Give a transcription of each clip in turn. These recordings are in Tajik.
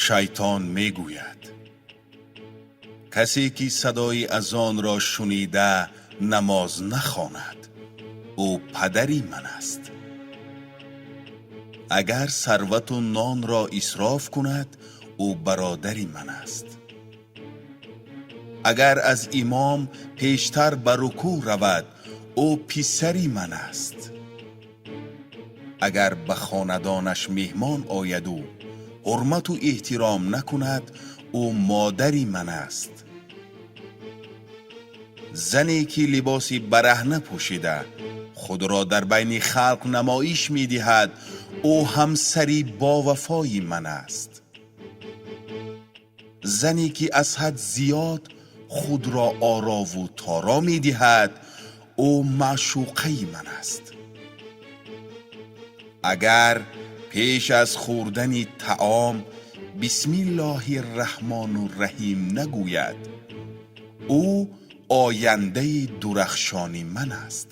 Шайтон мегӯяд: касе ки садои азонро шунида намоз нахонад, ӯ падари ман аст. Агар сарвату нонро исроф кунад, ӯ бародари ман аст. Агар аз имом пештар ба рукӯъ равад, ӯ писари ман аст. Агар ба хонадонаш меҳмон ояду ҳурмату эҳтиром накунад, ӯ модари ман аст. Зане ки либоси бараҳна пӯшида худро дар байни халқ намоиш медиҳад, ӯ ҳамсари бовафои ман аст. Зане ки аз ҳад зиёд худро орову торо медиҳад, ӯ маъшуқаи ман аст. Агар пеш аз хӯрдани таом бисмиллоҳи раҳмону раҳим нагӯяд, ӯ ояндаи дурахшони ман аст.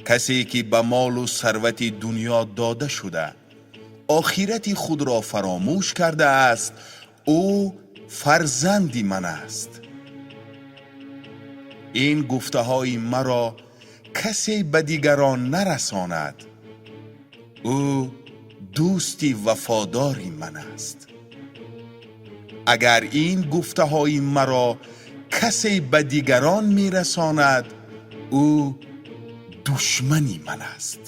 Касе ки ба молу сарвати дунё дода шуда, охирати худро фаромӯш кардааст, ӯ фарзанди ман аст. Ин гуфтаҳои маро касе ба дигарон нарасонад, ӯ дӯсти вафодори ман аст. Агар ин гуфтаҳои маро касе ба дигарон мерасонад, ӯ душмани ман аст.